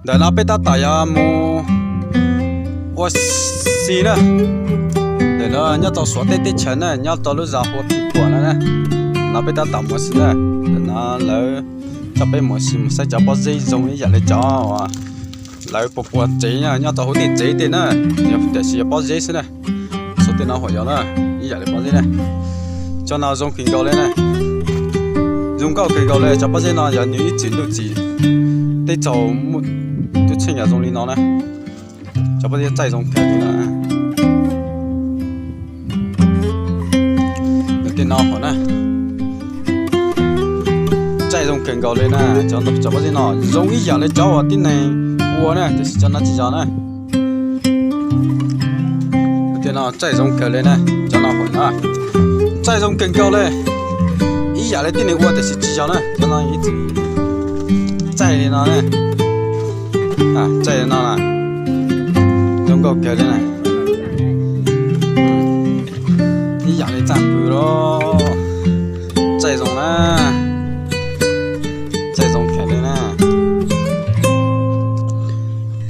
Ntawm no peb tab tom yuav mus ua si na. Ntawm no nyob rau Suav teb teb chaws na, nyob rau lub zos Hua Pij Puam no na. No peb tab tom mus ua si na. Ntawm no lawv coj peb mus ua si mus saib cov pob zeb zoo ib yam li cov uas lawv puas puas tsev nyob rau hauv tej tsev tej na, tiam sis yog pob zeb xwb na. Xov tej no huam yos na, ib yam li pob zeb na. Cov no zoo kawg nkaus li na. Zoo nkauj kawg nkaus li, cov pob zeb no yog nws ib txwm ntuj txim, tej thaum muaj tus txheej yog zoo li no na. Cov pob zeb txaij zoo kawg li no. Tej no huam na, txaij zoo kawg nkaus li na. Cov pob zeb no zoo ib yam li cov uas tib neeg ua na, tiam sis cov no tsis yog na. Tej no txaij zoo kawg li na, cov no huam na, txaij zoo kawg nkaus li, ib yam li tib neeg ua tiam sis tsis yog na. Cov no ib txwm txaij li no na, txaij li no na, zoo nkauj kawg li na. Ib yam li txaij pw los txaij zoo na, txaij zoo kawg li na.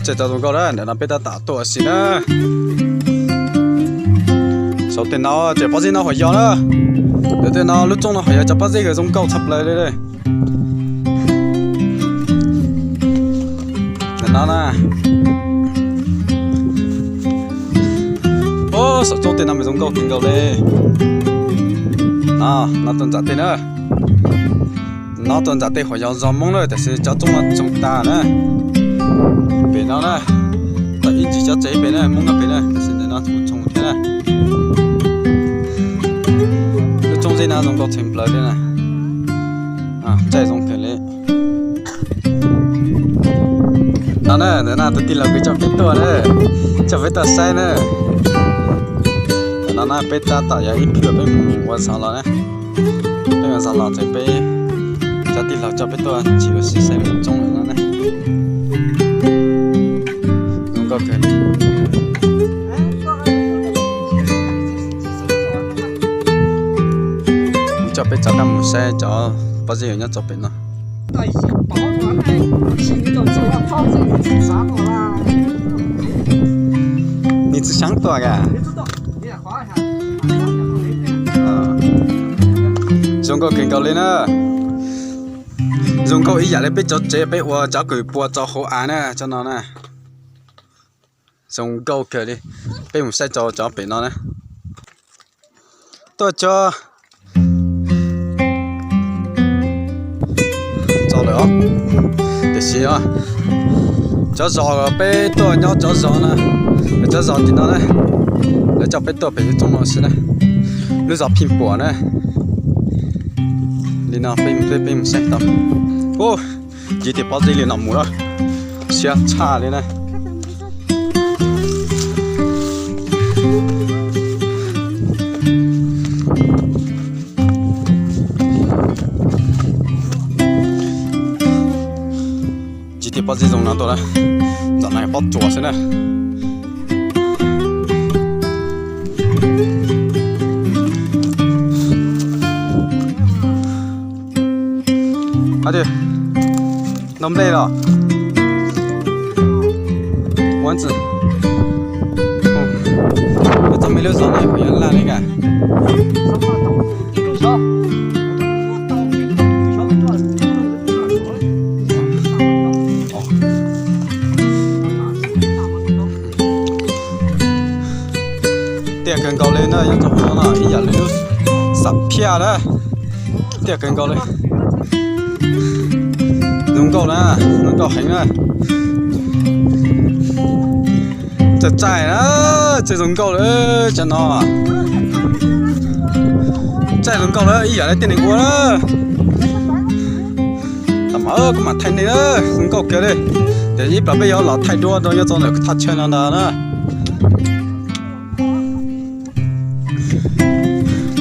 Txaij tau zoo nkauj na, ntawm no peb tab tom tuaj ua si na. Saum tej no ces pob zeb no huam yos na. Ntawm tej no lub roob no huam yos, cov pob zeb zoo nkauj tshaj plaws li. Ntawm no na, saum roob tej no mas zoo nkauj kawg nkaus li. No, no tuaj ntxam tej na. No tuaj ntxam tej huam yos zos Hmoob na, tiam sis cov roob no tsoo tas na. Pem no na, tau ib ntsis cov tsev pem na, Hmoob nyob pem na, tiam sis ntawm no kuj tsoo thiab na. Lub roob zeb no zoo nkauj tshaj plaws li na. Txaij zoo kawg li. No na, ntawm no tus tij laug kuj coj peb tuaj na, coj peb tuaj saib na. Ntawm no na peb tab tom yog ib pliag peb mus ua zog los na. Peb ua zog los ces peb cov tij laug coj peb tuaj tsis ua si saib lub roob no na. Zoo nkauj kawg li. Coj peb rov qab mus saib cov pob zeb nyob rau pem no. Nws tsis xyaav tuaj a. Zoo nkauj kawg nkaus li na. Zoo nkauj ib yam li peb cov tsev peb ua cov kws pua rau hauv av na, cov no na. Zoo nkauj kawg li. Peb mus saib rau cov pem no na. Tuaj tso. Tso lawm os. Tiam sis cov zos peb tuaj nyob cov zos no, cov zos tim no na, lawv coj peb tuaj pem lub roob no xwb na. Lub zos Phij Puam na. Li no peb mus, peb mus saib tau. Ub, ntsib tej pob zeb li no mus lawm, siab tshaj li na. Ntsib tej pob zeb zoo no tuaj na, ntawm no pob tsuas xwb na. Hais tias, noj nplej los? Ua ntsis, txoj me lub zos no kuj yuav laj li ka. Tiaj kawg nkaus li na, nyob rau hauv no no ib yam li lub xam phiaj na. Tiaj kawg nkaus li. Zoo nkauj na, zoo nkauj heev na. Txaij txaij na, txaij zoo nkauj li cov no. Txaij zoo nkauj li ib yam li tib neeg ua na. Tam mam kuv mam thaij nej na, zoo nkauj kawg li. Ces ib pliag peb yuav los thaij duab rau nyob rau ntawm thaj chaw no ntag na.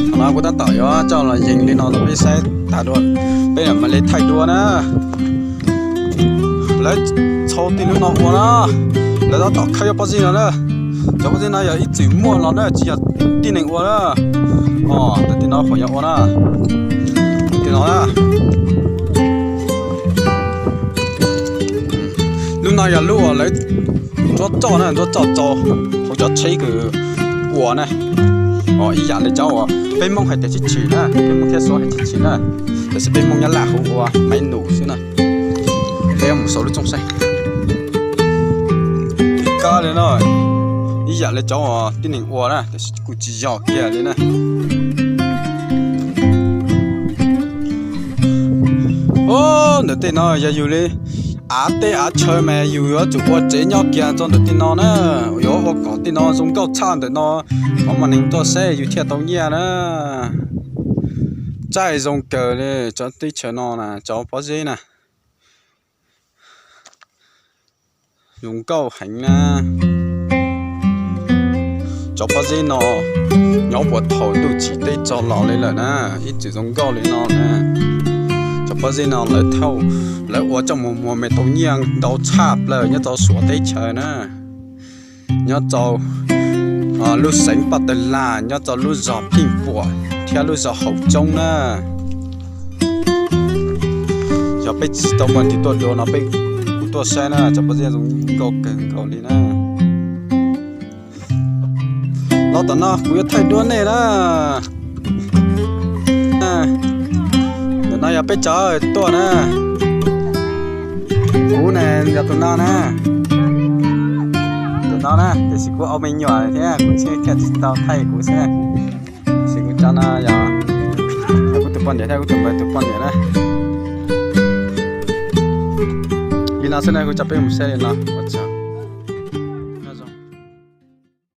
Thaum no kuv tab tom yuav coj los yees li no rau peb saib tag dua, peb mam li thaij dua na. Lawv txhua tug lub no ua na, lawv tab tom khawb cov pob zeb no na. Cov pob zeb no yog ib txwm muaj los na, tsis yog tib neeg ua na. Os, tus tim no qhuav yog ua na. Tus tim no na. Lub No yog lub uas lawv ntsuab txoj na, ntsuab txoj txaus hauv cov tsheb kws ua na. Ib yam li cov uas peb Hmoob hais tias tsheb tshim na, peb Hmoob thiab Suav hais tsheb tshim na, tiam sis peb Hmoob Nyab Laj hu ua maiv num xwb na. Peb mus saum lub tsooj saib. Kab li no, ib yam li cov uas tib neeg ua na, tiam sis kuj tsis yog kiag li na. Ntawm tej no yog yus li av teb av chaw mas yus yuav tsum ua tsev nyob kiag txog ntawm tej no na, yuav ua kom tej no zoo nkauj tshaj ntawm no, qhov mas neeg tuaj saib yus thiaj tau nyiaj na. Txaij zoo kawg li, cov teb chaws no na, cov pob zeb na. Zoo nkauj heev na. Cov pob zeb no nyob puag thaum ntuj tsim teb txog los li lawm na, ib txwm zoo nkauj li no na. Cov pob zeb no lawv thauj, lawv ua coj mus muag mas tau nyiaj ntau tshaj plaws nyob rau Suav teb chaws na. Nyob rau lub xeev Paj Tawg Lag, nyob rau lub zos Pheej Puam thiab lub zos Hauv Coob na. Yog peb tsis tau muaj hnub tuaj dua no peb kuj tuaj saib na, cov pob zeb zoo nkauj kawg nkaus li na. Los tom no kuv yuav thaij duab nej na. Ntawm no yog peb cov tuaj na. Kuv ne yog tus no na. Tus no na, tiam sis kuv ua me nyuam thiab kuv thiaj tsis tau thaij kuv xwb. Tiam sis kuv cov no yog kuv tus poj niam thiab kuv tus npawg tus poj niam na. Li no xwb na, kuv coj peb mus saib li no ua tsaug.